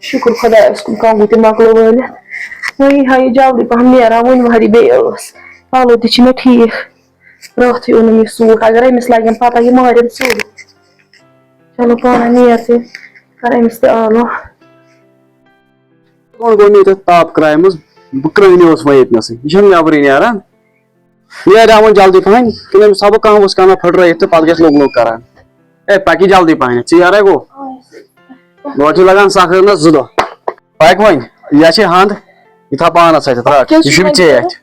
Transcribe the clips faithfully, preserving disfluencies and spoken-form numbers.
شُکُر خۄدایَس کُن، کانٛگٕر تہِ مۄکلٲو وٲلِتھ۔ وۄنۍ ہا یہِ جلدی پَہَم نیران، وۄنۍ وَہرِ بیٚیہِ ٲس۔ پَلو تہِ چھِ مےٚ ٹھیٖک۔ راتھٕے اوٚنُم یہِ سوٗٹ، اگر أمِس لَگن پَتہ، یہِ مارٮ۪م سیوٚد۔ چلو پانَے نیر تہِ، کَر أمِس تہِ آلو۔ کوٚن گوٚو مےٚ ییٚتٮ۪تھ تاپہٕ کرٛایہِ منٛز؟ بہٕ کرٛہنیوس وۄنۍ ییٚتنَسٕے۔ یہِ چھَنہٕ نٮ۪برٕے نیران۔ نیرِ ہا وۄنۍ جلدی پَہَن، کِنہٕ أمِس تھاوٕ بہٕ کانٛہہ وُژھ کَنہ پھٕٹرٲیِتھ تہٕ پَتہٕ گژھِ لوٚگ لوٚگ کَران۔ ہے، پَکہِ جلدی پَہَن، ژیر ہے گوٚو۔ گۄڈٕ چھُ لَگان سَخ رَنَس زٕ دۄہ۔ پَکہِ وۄنۍ، یہِ چھِ ہَنٛد، یہِ تھاو پانَس اَتھِ، رَٹ۔ کیٛاہ چھُ یہِ چھُ وۄنۍ ژےٚ کَرُن؟ اَتھِ۔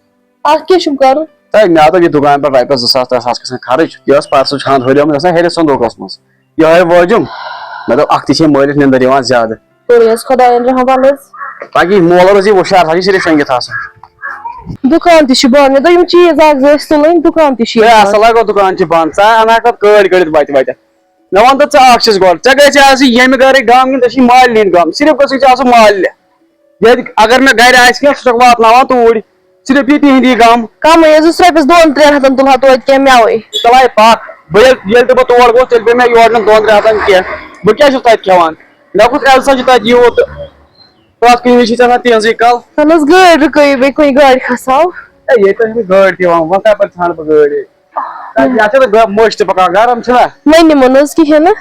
اَتھ کیٛاہ چھُم کَرُن؟ ہے، مےٚ آو تۄہہِ یہِ دُکان پٮ۪ٹھ رۄپیَس زٕ ساس، ترٛےٚ ساس گژھان خرٕچ۔ یہِ ٲس پَرسُچ ہَنٛد ہُریمٕژ آسان ہیٚرِ صندوٗقَس منٛز۔ یِہوٚے وٲجِم۔ مےٚ دوٚپ، اَکھ تہِ چھے مٲلِس نیٚنٛدٕر یِوان زیادٕ۔ کوٚرُے حظ خۄدایَن رحم وَلہٕ حظ۔ باقٕے مول حظ یہِ ہُشار، سۄ چھِ صرف شۄنٛگِتھ آسان۔ دُکان تہِ چھُ بنٛد۔ مےٚ دوٚپ، یِم چیٖز اَکھ زٕ ٲسۍ تُلٕنۍ، دُکان تہِ چھُ ہے، ییٚتہِ بنٛد۔ اَصٕل ہا گوٚو، دُکان چھِ بنٛد۔ ژٕ اَنہٕ ہاکھ تَتھ کٲڑۍ کٔڑِتھ بَتہِ وَتہِ۔ مےٚ وَن تہٕ ژٕ اَکھ چیٖز گۄڈٕ، ژےٚ گژھِ آسٕنۍ ییٚمہِ گَرٕکۍ غم کِنہٕ ژےٚ چھِی مالِنۍ ہِنٛدۍ غم؟ صرف گژھِ ژےٚ آسُن مالِنہِ۔ ییٚلہِ اگر مےٚ گرِ آسہِ کینٛہہ، سُہ چھکھ واتناوان توٗرۍ۔ صرف یہِ تِہِنٛدی غم۔ کمٕے حظ، یُس رۄپیَس دۄن ترٛٮ۪ن ہَتَن تُلہٕ ہا توتہِ کینٛہہ مٮ۪وٕے۔ چلاے پکھ۔ بہٕ ییٚلہِ، ییٚلہِ تہِ بہٕ تور گوٚوُس، تیٚلہِ پیٚیہِ مےٚ یورٕ نیُن دۄن ترٛٮ۪ن ہَتَن کینٛہہ۔ بہٕ کیٛاہ چھُس تَتہِ کھٮ۪وان؟ مےٚ کُس ایلسا چھُ تَتہِ یوٗت؟ پرٛٮ۪تھ کُنہِ وِزِ چھِ ژےٚ آسان تِہِنٛزٕے کَل۔ اہن حظ، گٲڑۍ رُکٲیِو بیٚیہِ کُنہِ گاڑِ کھسہٕ ہاو۔ ہے، ییٚتہِ حظ چھِنہٕ گٲڑۍ تہِ یِوان، وۄنۍ کَپٲرۍ ژھانٛڈٕ بہٕ گٲڑۍ؟ تَتہِ، یَتھ چھِ گا-، مٔشۍ تہِ پَکان، گرم چھِنہ؟ وۄنۍ نِمو نہٕ حظ کِہیٖنۍ نہٕ۔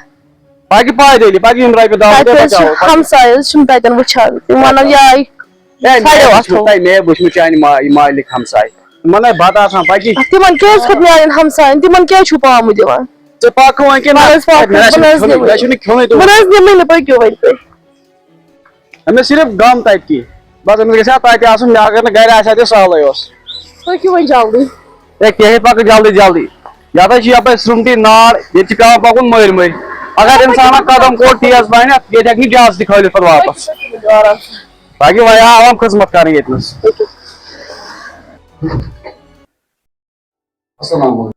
پَکہِ پایدٔلۍ، پَکہِ یِم رۄپیہِ دَہ تَتہِ رۄپیہِ حظ چھِ بَچاوو۔ ہمساے حظ چھِنہٕ تَتٮ۪ن وٕچھان۔ تِم وَنَن یاے ہے، مےٚ ساڑیو وٕچھمُت، اَتھو۔ ہے، مےٚ وٕچھمُت چانہِ ما-، یہِ مالِک ہمساے۔ تِمَن ہے بَتہٕ آسان، پَکی۔ تِمَن کیٛاہ حظ کھوٚت میٛانٮ۪ن ہمساین؟ تِمَن کیٛازِ چھُو پامہٕ دِوان؟ ژٕ پَکھ وۄنۍ کِنہٕ وَلہٕ حظ، پَکھ، مےٚ حظ بہٕ نہ حظ چھُنہٕ کھیوٚنُے، نِمٕے۔ مےٚ چھُنہٕ کھیوٚنُے تُہُنٛد۔ بہٕ نہ حظ نِمٕے نہٕ، پٔکِو وۄنۍ تُہۍ۔ أمِس صرف غم تَتہِ کی۔ بَس أمِس گژھِ ہا تَتہِ آسُن، مےٚ اگر نہٕ گَرِ آسہِ ہا تہِ سہلٕے اوس۔ پٔکِو وۄنۍ جلدی۔ ہے، کیٛاہ ہے پَکہٕ جلدی جلدی۔ یَتھ حظ چھِ یَپٲرۍ سرٛومتی نار، ییٚتہِ چھِ پٮ۪وان پَکُن مٔرۍ مٔرۍ۔ اگر اِنسانَس قدم کوٚڑ تیز پَہنَتھ، ییٚتہِ ہیٚکہِ نہٕ جہازٕ تہِ کھٲلِتھ پَتہٕ واپَس۔ پٔکِو وۄنۍ آرام سان۔ باقٕے وۄنۍ آو عوام خدمت کَرٕنۍ ییٚتہِ نَس۔ پٔکِو۔ السلام علیکم۔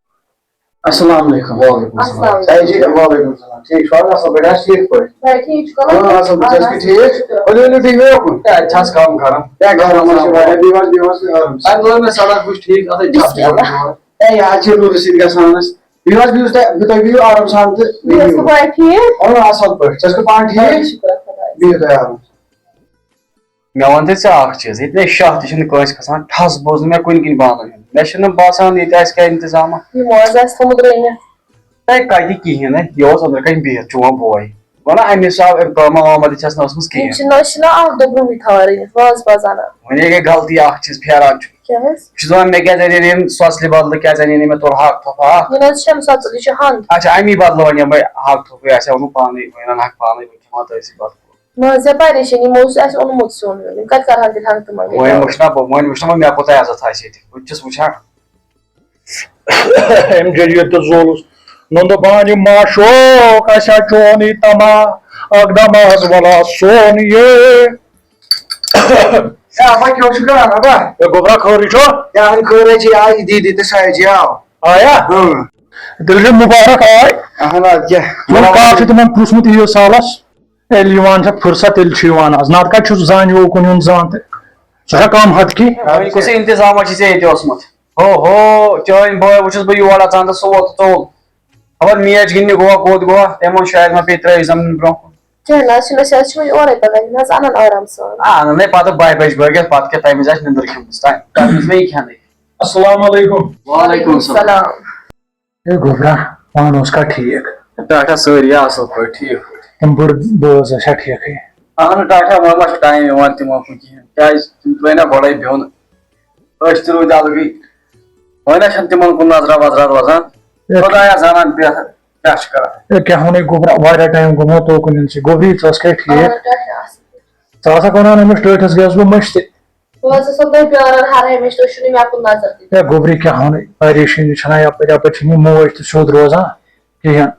السلام علیکم۔ وعلیکم السلام۔ السلام۔ اے جی، وعلیکم السلام۔ ٹھیٖک چھِو حظ؟ اَصٕل پٲٹھۍ حظ؟ ٹھیٖک پٲٹھۍ؟ بَس ٹھیٖک چھُ۔ آ، اَصٕل پٲٹھۍ۔ ژٕ ٲسکھٕ ٹھیٖک؟ ؤلِو، ؤلِو، بِہِو یوکُن۔ ہے، اَتہِ چھِ حظ کٲم کَران۔ ہے، گَرم حظ چھِ واریاہ۔ بِہِو حظ، بِہِو حظ، آرام سان۔ اَتہِ لوگ مےٚ سَڑک وٕچھ ٹھیٖک، اَتھ حظ چھِ بِسمِ اللہ۔ ہے، یہِ حظ چھِ روٗدٕ سۭتۍ گژھان حظ۔ بِہِو حظ، بِہِو تُہۍ، تُہۍ بِہِو آرام سان تہٕ بِہِو۔ بِہِو حظ، صُبحٲے ٹھیٖک؟ اَوا، اَصٕل پٲٹھۍ۔ ژٕ ٲسکھٕ پانہٕ ٹھیٖک؟ شُکر خۄدایَس۔ بِہِو تُہۍ آرام سان۔ مےٚ وَن تہٕ ژٕ اَکھ چیٖز، ییٚتہِ مےٚ شاہ تہِ چھُنہٕ کٲنٛسہِ کھَسان، ٹھَس بوزنہٕ مےٚ کُنہِ کِنۍ بانَن ہُنٛد۔ مےٚ چھُنہٕ باسان ییٚتہِ آسہِ کانٛہہ اِنتِظامہ۔ یِمو حظ آسہِ تھوٚمُت رٔنِتھ۔ ہے، کَتہِ کِہیٖنۍ نہٕ، یہِ اوس أنٛدرٕ کَنۍ بِہِتھ، چون بوے۔ وَنان، اَمہِ حِساب کٲمہ وامہ تہِ چھَس نہٕ ٲسمٕژ یِم کِہیٖنۍ۔ چھِنہٕ، أسۍ چھِنہ اَکھ دۄہ برٛونٛہٕے تھاوان رٔنِتھ، وازٕ پازٕ اَنان۔ وۄنۍ گٔے غلطی اَکھ چیٖز پھیران چھُ۔ کیٛاہ حظ؟ بہٕ چھُس وَنان، مےٚ کیٛازِ اَنے نہٕ یِم سۄژلہِ بدلہٕ، کیٛازِ اَنے نہٕ مےٚ تورٕ ہاکہٕ تھوٚپھ اَکھ؟ یہِ نہ حظ چھَنہٕ سۄژٕل، یہِ چھِ ہَنٛد۔ اچھا، اَمی بدلہٕ وَنہِ مےٚ ہاکہٕ تھوٚپھٕے آسہِ ہا اوٚنمُت پانَے، وۄنۍ رَنہٕ ہاکھ پانَے، وۄنۍ کھٮ۪مہٕ ہا تٔتھۍ سۭتۍ بَتہٕ۔ مہ حظ ہےٚ پریشٲنی، یِمو اوس اَسہِ اوٚنمُت سیُن ویُن، یِم کَتہِ کَرٕہَن تیٚلہِ ہَنٛگہٕ تہٕ منٛگہٕ وۄنۍ جواب؟ وٕچھ نا بہٕ، وۄنۍ وٕچھ نا بہٕ، مےٚ کوٗتاہ عزت آسہِ ییٚتہِ، بہٕ تہِ چھُس وٕچھان۔ أمۍ جٔجیٖر تہٕ زولُس، نُنٛدٕ بانہِ ما شوق آسیا چون یہِ تما، اَکھ دَم حظ وَلا سون یہِ۔ ہے، اَبا، کیٛاہ چھُ کران، اَبا؟ ہے، گوٚبرا، خٲرٕے چھُ؟ ہے، اَہَن، خٲرٕے چھِ، آے یہِ دیٖدی تہٕ ساجی آو۔ آیا؟ اۭں۔ تیٚلہِ چھُ مُبارک آے۔ اَہَن، اَدٕ کیٛاہ؟ وۄنۍ کَر چھُ تِمَن پرٛژھمُت ییٖژ سالَس؟ ییٚلہِ یِوان چھےٚ فرصت، تیٚلہِ چھُ یِوان آز۔ نَتہٕ کَتہِ چھُس زانہِ اوکُن یُن زانٛہہ تہٕ؟ سُہ چھا کَم حد کی؟ وۄنۍ کُس اِنتظامہ چھُے ژےٚ ییٚتہِ اوسمُت؟ ہو ہو، چٲنۍ بٲے وٕچھُس بہٕ یور اَژان تہٕ سُہ ووت ژوٚل۔ خبر میچ گِنٛدنہِ گوٚوا، کوٚت گوٚوا؟ تٔمۍ ووٚن شاید ما پیٚیہِ ترٛٲوِتھ زَن برٛونٛہہ کُن۔ کینٛہہ نہ حظ چھُنہٕ، أسۍ حظ چھِ وۄنۍ اورَے پَکان، یِم حظ اَنَن آرام سان۔ آ، اَنَن ہے پَتہٕ بَہہِ بَجہِ بٲگۍ، پَتہٕ کیٛاہ تَمہِ وِزِ آسہِ نِندٕر کھٔمٕژ، تَمہِ، تَمہِ وِزِ مےٚ یہِ کھٮ۪نٕے۔ السلام علیکم۔ وعلیکم السلام۔ السلام۔ ہے گوٚبرا، پانہٕ اوسکھا ٹھیٖک؟ ٹاٹھا سٲری اَصٕل پٲٹھۍ، ٹھیٖک پٲٹھۍ۔ تِم بٔڑ بٲژ ٲسیا ٹھیٖکھٕے؟ اَہَن ٹاٹھا، وۄنۍ ما چھُ ٹایم یِوان تِمَن کُن کِہیٖنۍ؟ کیٛازِ تِم ترٛٲے نا گۄڈَے بِہُن۔ أسۍ تہِ روٗدۍ اَلگٕے۔ وۄنۍ نہ چھَنہٕ تِمَن کُن نظرا وظرا روزان۔ ہے خۄدایا زانان پٮ۪ٹھ کیٛاہ چھُ کران۔ ہے کیٛاہ وَنَے گوٚبرا، واریاہ ٹایم گوٚمُت توکُن یِنسٕے۔ گوٚبری، ژٕ ٲسکھا ٹھیٖک؟ اَہَن ٹاٹھا اَصٕل پٲٹھۍ۔ ژٕ آسکھ وَنان أمِس ٹٲٹھِس گٔیَس بہٕ مٔشتٕے۔ بہٕ حظ ٲسٕس تۄہہِ پیاران ہر ہمیشہِ، تُہۍ چھِو نہٕ مےٚ کُن نظر تہِ دِوان۔ ہے گوٚبری کیٛاہ وَنَے، پریشٲنی چھَنا یَپٲرۍ، یَپٲرۍ چھِنہٕ یہِ موج تہِ سیوٚد روزان کِہیٖنۍ۔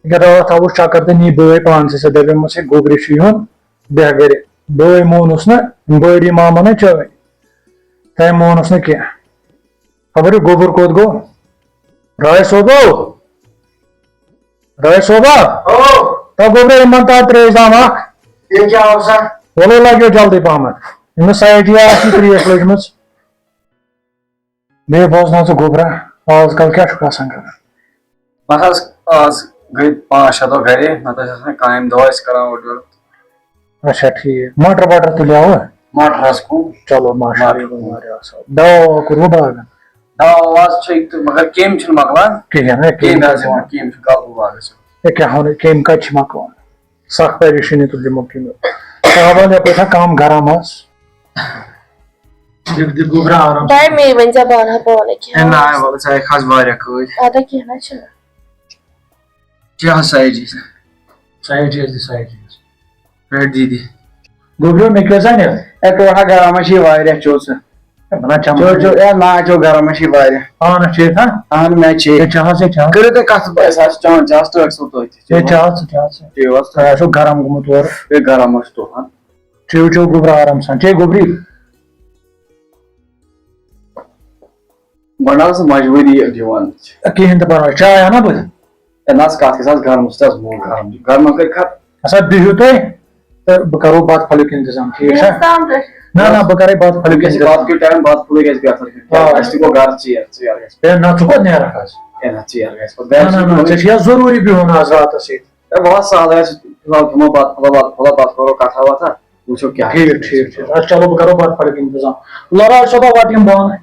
یہِ کیٛاہ راتھ آوُس چکر تہٕ نی بٲے پانسٕے سۭتۍ، دَپیومَس ہے گوٚبری چھُ یُن، بیٚہہ گرِ۔ بٲے مونُس نہٕ، بٲے ماما نہٕ چٲنۍ۔ تٔمۍ مونُس نہٕ کینٛہہ۔ خبر یہِ گوٚبُر کوٚت گوٚو؟ راے صٲبو، راے صٲبا، او۔ تۄہہِ گوٚبرا یِمَن تام ترٛیش دام اَکھ۔ یہِ کیٛاہ آو سا؟ وَلہٕ لَگیو جلدی پَہمَتھ۔ أمِس سایڈ یہِ آسہِ ترٛیش لٔجمٕژ۔ بیٚیہِ بوزناو ژٕ گوٚبرا، آز کَل کیٛاہ چھُکھ آسان کَران؟ بَس حظ، آز گٔے پانٛژھ شےٚ دۄہ گَرے، نَتہٕ ٲسۍ آسان کامہِ دۄہ ٲسۍ کَران اورٕ یورٕ۔ اچھا، ٹھیٖک۔ مٹر وٹر تُلیوٕ؟ مٹر حظ کُم۔ چلو، ماشاء مٹر اللہ، کُم۔ واریاہ اَصٕل۔ دوا ووا کوٚروٕ باغن؟ دوا ووا حظ چھُ ییٚتہِ، مگر کیٚمۍ چھِنہٕ مۄکلان۔ کِہیٖنۍ، ہے، کیٚمۍ کیٚمۍ حظ یِوان، کیٚمۍ چھُ غلبہٕ باغس۔ ہے، کیٛاہ وَنو، کیٚمۍ کَتہِ چھِ مۄکلان؟ سخ پریشٲنی تُل تِمو کیٚمیو۔ سہلاب یَپٲرۍ چھا کَم گرم آز؟ دِکھ، دِکھ گوٚبرا آرام سان۔ بھاے، مے ؤنۍ زِ بہٕ اَنہٕ ہا پانہٕ کینٛہہ۔ ہے، نہ، وَلہٕ، ژٕ ہیٚکھ حظ واریاہ کٲلۍ۔ اَدٕ کیٚنٛہہ نہ چھُنہٕ۔ کیٛاہ سایڈ چھِ؟ سایڈ چھِ اَسہِ دِ، سایڈ چھِ اَسہِ۔ رَٹ دیٖدی۔ گوٚبریو، مےٚ کیٛاہ زانہِ؟ ہے، ٹوٹھا گرم ہا چھِ یہِ واریاہ، چیوٚو ژٕ۔ ہے، بہٕ نہ چَمہٕ چیوٚو، نہٕ۔ چیوٚو، ہے، نہ، چیوٚو گرم ہا چھِ یہِ واریاہ۔ پانَس چیٚیہِ تھا؟ اَہَن، مےٚ چیٚیہِ۔ ہے، چاہَس، ہے، چاہَس۔ کٔرِو تُہۍ کَتھ، أسۍ حظ چھِ چٮ۪وان چاہَس، تُہۍ ٲسِو تۄتہِ۔ ہے، چاہَس، چاہَس۔ چیٚیِو حظ۔ تۄہہِ آسیو گرم گوٚمُت اورٕ۔ ہے، گرم حظ چھُ تُل، ہا۔ چیٚیِو، چیٚیِو گوٚبرا آرام سان۔ چیٚیِو گوٚبری۔ گۄڈٕ حظ ٲس مجبوٗری یہِ دِوان۔ کِہیٖنۍ تہِ پَرواے، چاے اَنہٕ بہٕ؟ ہے نہ حظ، کَتھ گژھِ حظ گرمَس تہِ حظ موٗل گرم۔ گرمَس کَرِ کَتھ؟ ہسا بِہِو تُہۍ تہٕ بہٕ کَرو بَتہٕ پھوٚلیُک اِنتظام، ٹھیٖک چھا؟ بیٚیہِ حظ تام تہِ۔ نہ، نہ، بہٕ کَرَے بَتہٕ پھوٚلیُک وٕنکیٚس چھِ اِنتظام۔ بَتہٕ کیُتھ ٹایم، بَتہٕ پھوٚلُے گژھِ بہتر کھیوٚن۔ آ۔ اَسہِ تہِ گوٚو گرٕ ژیر، ژیر گژھِ۔ ہے نہ، ژٕ کوٚت نیرَکھ آز؟ ہے نہ، ژیر گژھِ پَتہٕ۔ نہ، نہ، نہ، ژےٚ چھُے حظ ضروٗری بِہُن آز راتَس ییٚتہِ۔ ہے وَلہٕ سہلٕے حظ چھُ، فِلحال کھٮ۪مو بَتہٕ پھوٚلہ، بَتہٕ پھوٚلہ، پَتہٕ کَرو کَتھا وَتھا، وٕچھو کیٛاہ ٹھیٖک، ٹھیٖک، ٹھیٖک۔ اَدٕ چلو، بہٕ کَرو بَتہٕ پھوٚلیُک اِنتظام۔ لَرا صٲبا، وَٹ یِم بانہٕ۔